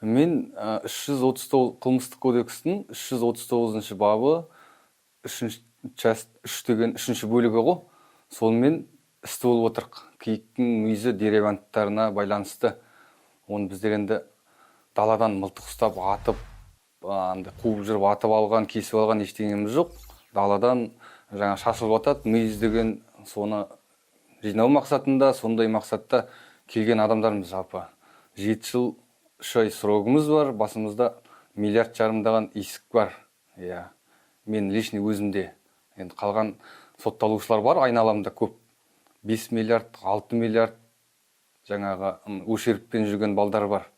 Мен 339 қылмыстық кодекстің 339 бабы, үшінші часть, үш деген үшінші бөлігі ғой, сонымен істі болып отырық. Киіктің мүйізі дереванттарына байланысты. Оны біздер енді даладан мылтық ұстап атып, андай қуып жүріп атып алған, кесіп алған ештеңеміз жоқ. Даладан жаңа шашылып жатады мүйіз деген, соны жинау мақсатында, сондай мақсатта келген адамдармыз. Жалпы 7 жыл 3 ай срогымыз бар, басымызда миллиард жарымдаған иск бар. Иә, мен личный өзімде, енді қалған сотталушылар бар айналамда көп, 5 миллиард, 6 миллиард жаңағы ущербпен жүрген балдар бар.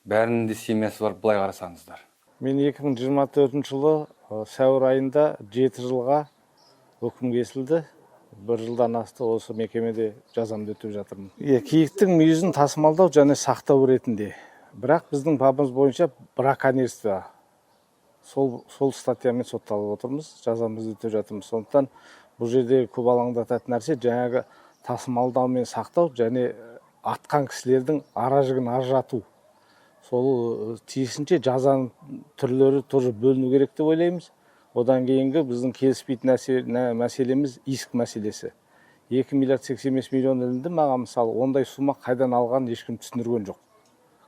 Бәрінің де семьясы бар, былай қарасаңыздар. Мен 2024 жылы сәуір айында 7 жылға үкім кесілді. Бір жылдан асты, осы мекемеде жазамды өтеп жатырмын. Иә, киіктің мүйізін тасымалдау және сақтау ретінде, бірақ біздің бабымыз бойынша браконьерство, сол статьямен сотталып отырмыз, жазамызды өтеп жатырмыз. Сондықтан бұл жерде көп алаңдататын нәрсе жаңағы тасымалдау мен сақтау және атқан кісілердің ара жігін ажырату. Сол тиісінше жазаның түрлері тоже бөліну керек деп ойлаймыз. Одан кейінгі біздің келіспейтін мәселеміз иск мәселесі. 2 миллиард 85 миллион ілінді маған. Мысалы, ондай сумма қайдан алғанын ешкім түсіндірген жоқ,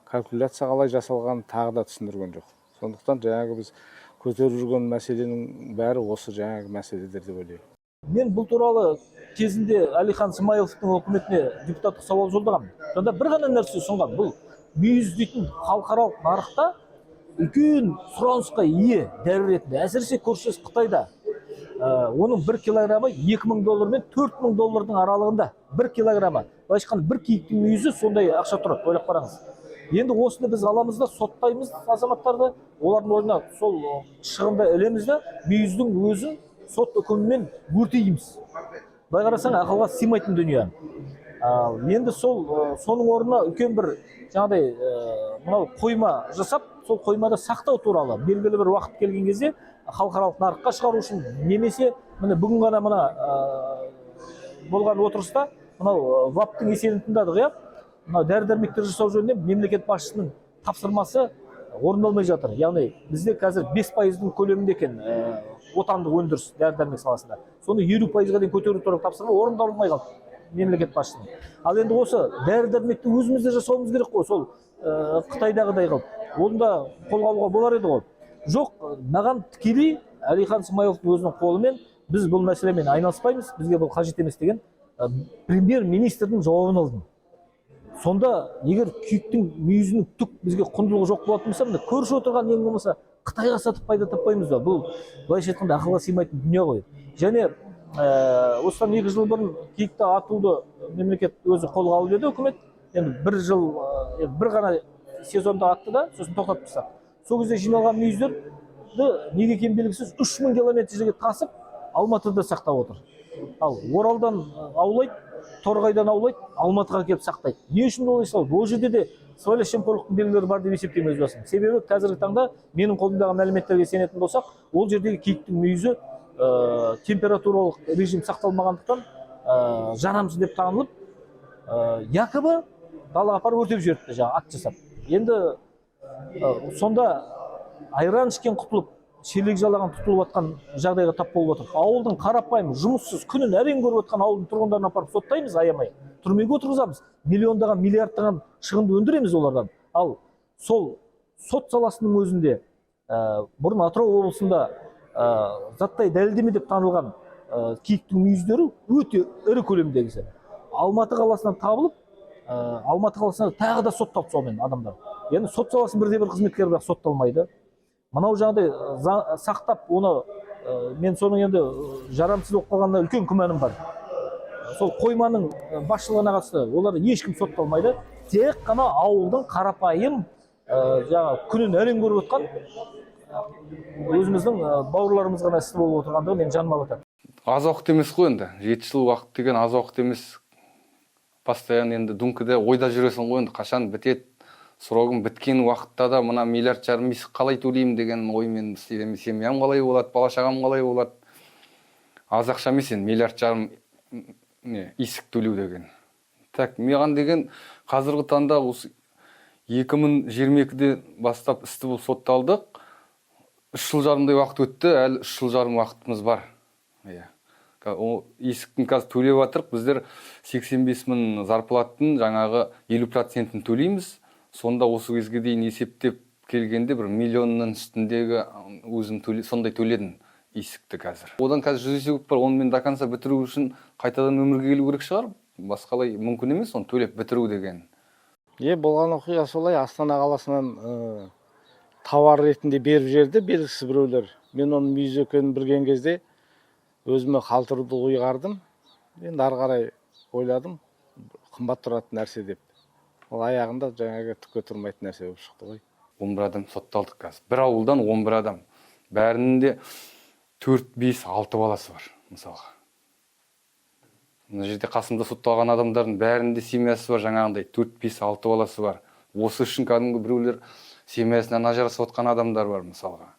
калькуляция қалай жасалғанын тағы да түсіндірген жоқ. Сондықтан жаңағы біз көтеріп жүрген мәселенің бәрі осы жаңағы мәселелер деп ойлаймын. Мен бұл туралы кезінде Әлихан Смайыловтың үкіметіне депутаттық сауал жолдағанмын. Сонда бір ғана нәрсе ұсынған: бұл мүйіз дейтін халықаралық нарықта үлкен сұранысқа ие дәрі ретінде, әсіресе көршілес Қытайда. Оның 1 килограммы 2000 доллар мен 4000 доллардың аралығында 1 килограммы. Былайша айтқанда, бір киіктің мүйізі сондай ақша тұрады, ойлап қараңыз. Енді осыны біз аламыз да, соттаймыз азаматтарды, олардың орнына сол шығынды ілеміз да, мүйіздің өзін сот үкімімен өртейміз. Былай қарасаң, ақылға сыймайтын дүние. Ал енді сол соның орнына үлкен бір жаңағыдай мынау қойма жасап, сол қоймада сақтау туралы, белгілі бір уақыт келген кезде халықаралық нарыққа шығару үшін. Немесе міне, бүгін ғана мына болған отырыста мынау ВАП-тың есебін тыңдадық, иә. Мынау дәрі дәрмектер жасау жөнінде мемлекет басшысының тапсырмасы орындалмай жатыр. Яғни бізде қазір 5%-дың көлемінде екен отандық өндіріс дәрі дәрмек саласында. Соны 50%-ға дейін көтеру туралы тапсырма орындалмай қалды мемлекет басшысының. Ал енді осы дәрі дәрмекті өзімізде жасауымыз керек қой, сол Қытайдағыдай қылып, оны да қолға алуға болар еді ғой. Жоқ, маған тікелей Әлихан Смайыловтың өзінің қолымен «Біз бұл мәселемен айналыспаймыз, бізге бұл қажет емес» деген премьер министрдің жауабын алдым. Сонда егер киіктің мүйізінің түк бізге құндылығы жоқ болатын болса, мына көрші отырған, ең болмаса, Қытайға сатып пайда таппаймыз ба? Бұл, былайша айтқанда, ақылға сыймайтын дүние ғой. Және осыдан 2 жыл бұрын киікті атуды мемлекет өзі қолға алып еді, үкімет. Енді бір жыл енді бір ғана сезонда атты да, сосын тоқтатып тастады. Сол кезде жиналған мүйіздерді, неге екені белгісіз, 3000 километр жерге тасып, Алматыда сақтап отыр. Ал Оралдан аулайды, Торғайдан аулайды, Алматыға келіп сақтайды. Не үшін олай салады? Ол жерде де сыбайлас жемқорлықтың белгілері бар деп есептеймін өз басым. Себебі қазіргі таңда менің қолымдағы мәліметтерге сенетін болсақ, ол жердегі киіктің мүйізі температуралық режим сақталмағандықтан жарамсыз деп танылып, якобы далаға апарып өртеп жіберіпті жаңағы акт жасап. Енді сонда айран ішкен құтылып, шелек жалаған тұтылып жатқан жағдайға тап болып отыр. Ауылдың қарапайым жұмыссыз, күнін әрең көріп жатқан ауылдың тұрғындарын апарып соттаймыз, аямай түрмеге отырғызамыз, миллиондаған, миллиардтаған шығынды өндіреміз олардан. Ал сол сот саласының өзінде бұрын Атырау облысында заттай дәлелдеме деп танылған киіктің мүйіздері, өте ірі көлемдегісі, Алматы қаласынан табылып, Алматы қаласында тағы да сотталды сонымен адамдар. Яғни сот саласының бірде бір қызметкері бірақ сотталмайды. Мынау жаңағыдай сақтап оны, мен соның енді жарамсыз болып қалғанына үлкен күмәнім бар. Сол қойманың басшылығына қатысты олар ешкім сотталмайды. Тек қана ауылдың қарапайым жаңағы күнін әрең көріп отқан өзіміздің бауырларымыз ғана істі болып отырғандығы менің жаныма батады. Аз уақыт емес қой енді, 7 жыл уақыт деген аз уақыт емес. Постоянно енді думкада ойда жүресің ғой енді, қашан бітеді срогым, біткен уақытта да мына миллиард жарым иск қалай төлеймін деген оймен істеймін. Семьям қалай болады, бала шағам қалай болады? Аз ақша емес енді миллиард жарым не иск төлеу деген. Так, маған деген қазіргі таңда осы 2022-де бастап істі болып сотталдық. 3 жыл жарымдай уақыт өтті, әлі 3 жыл жарым уақытымыз бар, иә. Ол есіктің қазір төлеп жатырық біздер. 85 мың зарплаттың жаңағы 50%-ін төлейміз. Сонда осы кезге дейін есептеп келгенде бір миллионның үстіндегі өзім төле, сондай төледім есікті қазір. Одан қазір 100 есе көп бар. Оны мен до конца бітіру үшін қайтадан өмірге келу керек шығар, басқалай мүмкін емес оны төлеп бітіру деген. Е, болған оқиға солай: Астана қаласынан тауар ретінде беріп жіберді белгісіз біреулер. Мен оның мүйіз екенін білген кезде өзіме қалтыруды ұйғардым. Енді ары қарай ойладым, қымбат тұратын нәрсе деп. Ол аяғында жаңағы түкке тұрмайтын нәрсе болып шықты ғой. 11 адам сотталдық қазір, бір ауылдан 11 адам. Бәрінің де төрт, бес, алты баласы бар. Мысалға, мына жерде қасымда сотталған адамдардың бәрінің де семьясы бар, жаңағындай төрт, бес, алты баласы бар. Осы үшін кәдімгі біреулер семьясынан ажырасып отқан адамдар бар. Мысалға,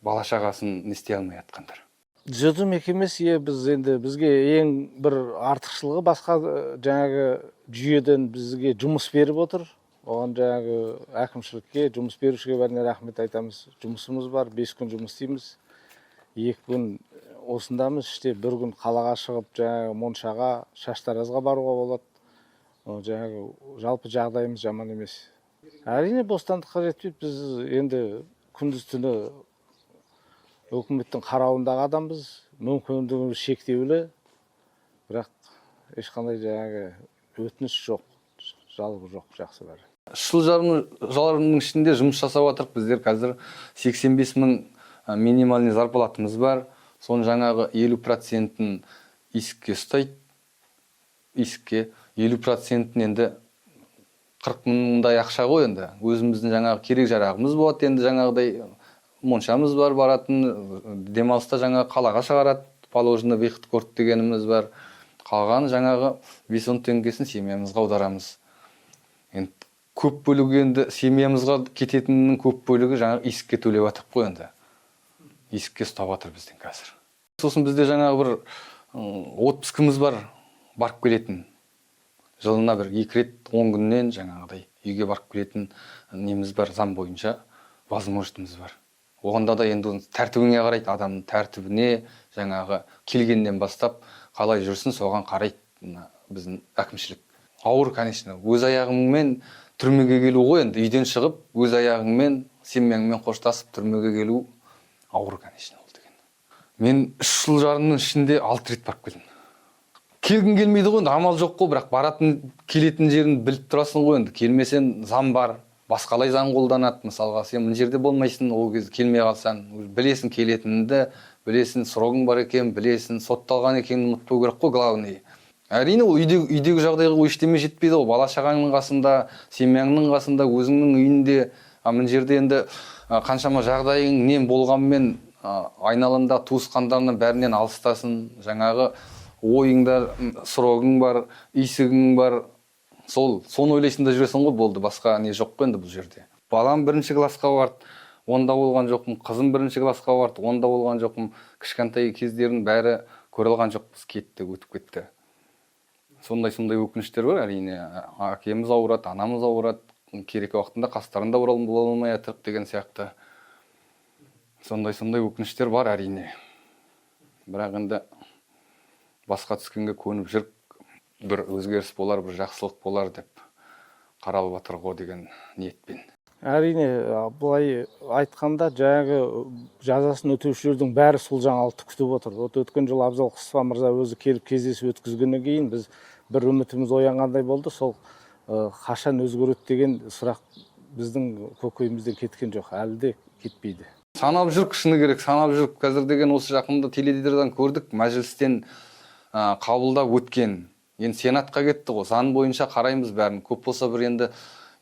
бала шағасын не істей алмай жатқандар. Түзету мекемесі, иә, біз енді бізге ең бір артықшылығы басқа жаңағы жүйеден бізге жұмыс беріп отыр. Оған жаңағы әкімшілікке, жұмыс берушіге, бәріне рахмет айтамыз. Жұмысымыз бар, 5 күн жұмыс істейміз, 2 күн осындамыз, іште, бір күн қалаға шығып, жаңағы моншаға, шаштаразға баруға болады. Ол жаңағы жалпы жағдайымыз жаман емес. Әрине, бостандыққа жетпейді. Біз енді күндіз түні өкіметтің қарауындағы адамбыз, мүмкіндігіміз шектеулі, бірақ ешқандай жаңағы өтініш жоқ, жалобы жоқ, жақсы бәрі. 3 жыл жарымның ішінде жұмыс жасап жатырық біздер қазір. 85 мың минимальный зарплатамыз бар. Соның жаңағы 50%-ін есікке ұстайды. Есікке 50%-ін енді 40 мыңдай ақша ғой. Енді өзіміздің жаңағы керек жарағымыз болады. Енді жаңағыдай моншамыз бар баратын, демалыста жаңағы қалаға шығарады, положено, выход корт дегеніміз бар. Қалған жаңағы 5-10 теңгесін семьямызға аударамыз. Енді көп бөлігі, енді семьямызға кететінінің көп бөлігі жаңағы есікке төлеп жатырық қой. Енді есікке ұстап жатыр бізден қазір. Сосын бізде жаңағы бір отпускіміз бар барып келетін, жылына бір екі рет 10 күннен жаңағыдай үйге барып келетін неміз бар, заң бойынша возможностьіміз бар. Оғанда да енді оның тәртібіңе қарайды, адамның тәртібіне, жаңағы келгеннен бастап қалай жүрсін, соған қарайды мына біздің әкімшілік. Ауыр, конечно, өз аяғыңмен түрмеге келу ғой. Енді үйден шығып, өз аяғыңмен, семьяңмен қоштасып түрмеге келу ауыр, конечно, ол деген. Мен 3 жыл жарымның ішінде алты рет барып келдім. Келгің келмейді ғой енді, амал жоқ қой, бірақ баратын, келетін жерін біліп тұрасың ғой. Енді келмесең, заң бар, басқалай заң қолданады. Мысалға, сен мына жерде болмайсың ол кезде келмей қалсаң. Уже білесің, келетініңді білесің, срогың бар екенін білесің, сотталған екенін ұмытпау керек қой, главный. Әрине, ол үйдегі жағдайға ол ештеме жетпейді ғой. Бала шағаңның қасында, семьяңның қасында, өзіңнің үйіңде. А мына жерде енді қаншама жағдайың нең болғанмен, айналаңда туысқандарынан, бәрінен алыстасың. Жаңағы ойыңда срогың бар, есігің бар, сол соны ойлайсың да жүресің ғой, болды, басқа не жоқ қой. Енді бұл жерде балам бірінші классқа барды, онда болған жоқпын. Қызым бірінші классқа барды, онда болған жоқпын. Кішкентай кездерін бәрі көре алған жоқпыз, кетті, өтіп кетті. Сондай сондай өкініштер бар, әрине. Әкеміз ауырады, анамыз ауырады, керек уақытында қастарында бола алмай жатырық деген сияқты. Сондай сондай өкініштер бар, әрине. Бірақ енді басқа түскенге көніп жүріп, бір өзгеріс болар, бір жақсылық болар деп қаралып жатыр ғой деген ниетпен. Әрине, былай айтқанда, жаңағы жазасын өтеушілердің бәрі сол жаңалықты күтіп отыр. Вот өткен жолы Абзал Құспан мырза өзі келіп, кездесу өткізгеннен кейін біз бір үмітіміз оянғандай болды. Сол қашан өзгереді деген сұрақ біздің көкейімізден кеткен жоқ, әлі де кетпейді. Санап жүрік, шыны керек, санап жүрік. Қазір деген осы жақында теледидардан көрдік, мәжілістен қабылдап өткен. Енді сенатқа кетті ғой, заң бойынша қараймыз бәрін. Көп болса бір енді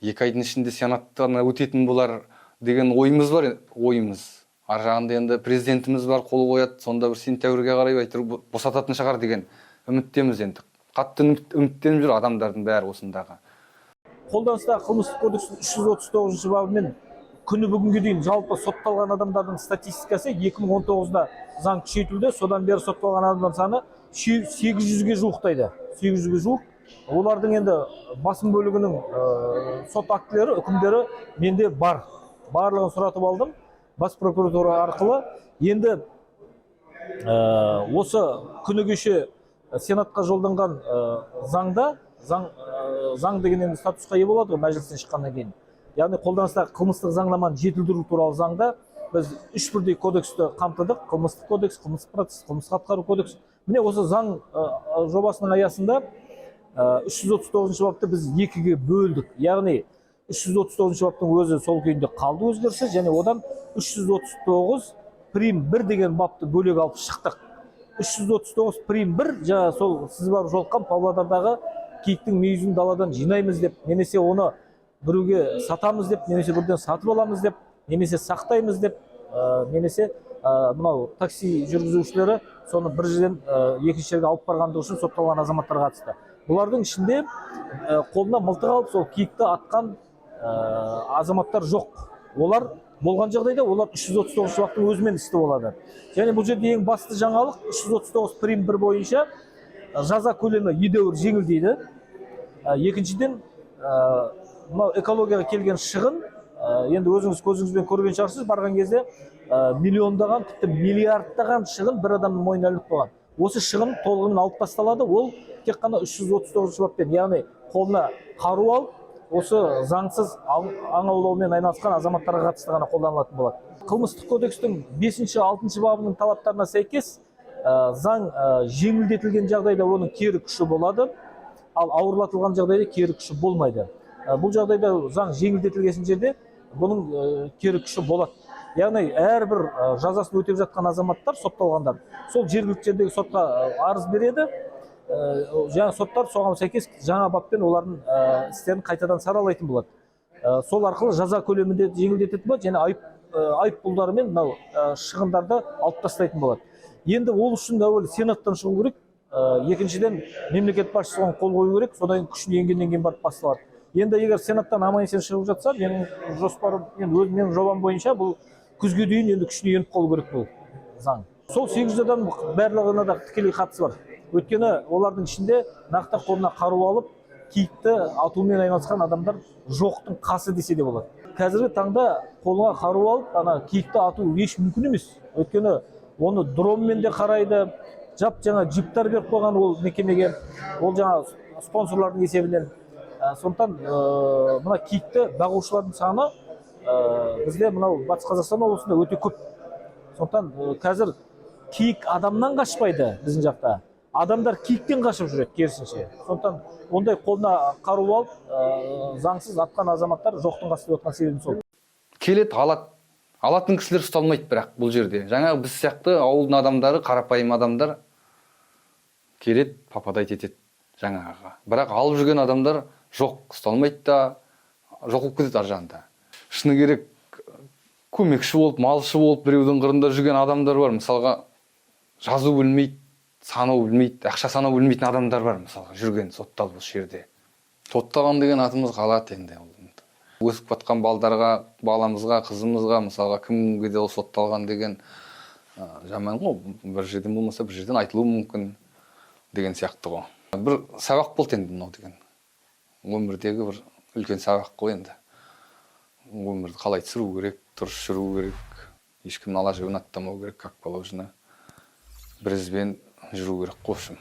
2 айдың ішінде сенаттан өтетін болар деген ойымыз бар. Ойымыз ар жағында енді президентіміз бар, қол қояды. Сонда бір сентябрьге қарай әйтеуір босататын шығар деген үміттеміз. Енді қатты үміттеніп жүр адамдардың бәрі осындағы. Қолданыстағы қылмыстық кодекстің 339-бабымен күні бүгінге дейін жалпы сотталған адамдардың статистикасы: 2019-да заң күшейтілді, содан бері сотталған адамдар саны 800-ге жуықтайды, 800-ге жуық. Олардың енді басым бөлігінің сот актілері, үкімдері менде бар. Барлығын сұратып алдым бас прокуратура арқылы. Енді осы күні кеше сенатқа жолданған заңда, заң деген енді статусқа ие болады ғой мәжілістен шыққаннан кейін. Яғни қолданыстағы қылмыстық заңнаманы жетілдіру туралы заңда біз үш бірдей кодексті қамтыдық: қылмыстық кодекс, қылмыстық процесс, қылмыстық атқару кодекс. Міне, осы заң жобасының аясында 339 бапты біз екіге бөлдік. Яғни 339 баптың өзі сол күйінде қалды өзгеріссіз, және одан 339 прим 1 деген бапты бөлек алып шықтық. 339 прим 1 жаңа сол сіз барып жолыққан Павлодардағы киіктің мүйізін даладан жинаймыз деп, немесе оны біреуге сатамыз деп, немесе біреуден сатып аламыз деп, немесе сақтаймыз деп, немесе мынау такси жүргізушілері соны бір жерден екінші жерге алып барғандығы үшін сотталған азаматтарға қатысты. Бұлардың ішінде қолына мылтық алып, сол киікті атқан азаматтар жоқ. Олар болған жағдайда олар 339 баптың өзімен істі болады. Және бұл жерде ең басты жаңалық: 339 прим 1 бойынша жаза көлемі едәуір жеңілдейді. Екіншіден, мынау экологияға келген шығын, енді өзіңіз көзіңізбен көрген шығарсыз барған кезде, миллиондаған, тіпті миллиардтаған шығын бір адамның мойнына ілініп қойған. Осы шығын толығымен алып тасталады. Ол тек қана 339 баппен, яғни қолына қару алып, осы заңсыз аң аулаумен айналысқан азаматтарға қатысты ғана қолданылатын болады. Қылмыстық кодекстің 5-ші, 6 бабының талаптарына сәйкес, заң жеңілдетілген жағдайда оның кері күші болады, ал ауырлатылған жағдайда кері күші болмайды. Бұл жағдайда заң жеңілдетілген жерде бұның кері күші болады. Яғни әрбір жазасын өтеп жатқан азаматтар, сотталғандар сол жергілікті жердегі сотқа арыз береді. Жаңа соттар соған сәйкес жаңа баппен олардың істерін қайтадан саралайтын болады. Сол арқылы жаза көлемін де жеңілдететін болады және айыппұлдары мен мынау шығындарды алып тастайтын болады. Енді ол үшін әуелі сенаттан шығу керек. Екіншіден, мемлекет басшысы оған қол қою керек. Содан кейін, күшіне енгеннен кейін барып басталады. Енді егер сенаттан аман есен шығып жатса, менің жоспарым, енді өз менің жобам бойынша, бұл күзге дейін енді күшіне еніп қалу керек бұл заң. Сол 800 адам барлығына да тікелей қатысы бар, өйткені олардың ішінде нақты қолына қару алып, киікті атумен айналысқан адамдар жоқтың қасы десе де болады. Қазіргі таңда қолыңа қару алып, ана киікті ату еш мүмкін емес, өйткені оны дронмен де қарайды, жап жаңа джиптар беріп қойған ол мекемеге, ол жаңа спонсорлардың есебінен. Сондықтан мына киікті бағушылардың саны бізде мынау Батыс Қазақстан облысында өте көп. Сондықтан қазір киік адамнан қашпайды, біздің жақта адамдар киіктен қашып жүреді керісінше. Сондықтан ондай қолына қару алып, заңсыз атқан азаматтар жоқтың қасы деп отқан себебім сол. Келеді, алады. Алатын кісілер ұсталмайды, бірақ бұл жерде жаңағы біз сияқты ауылдың адамдары, қарапайым адамдар келеді, попадать етеді жаңағыға. Бірақ алып жүрген адамдар жоқ, ұсталмайды да, жоқ болып кетеді ар жағында. Шыны керек, көмекші болып, малшы болып біреудің қырында жүрген адамдар бар. Мысалға, жазу білмейді, санау білмейді, ақша санау білмейтін адамдар бар, мысалға, жүрген, сотталып осы жерде. Сотталған деген атымыз қалады енді. Ол өсіп жатқан балдарға, баламызға, қызымызға, мысалға, кімге де ол сотталған деген жаман ғой. Бір жерден болмаса, бір жерден айтылуы мүмкін деген сияқты ғой. Бір сабақ болды енді мынау деген, өмірдегі бір үлкен сабақ қой енді. Өмірді қалай сүру керек, дұрыс жүру керек, ешкімнің ала жібін аттамау керек, как положено, бір ізбен жүру керек қой, в общем.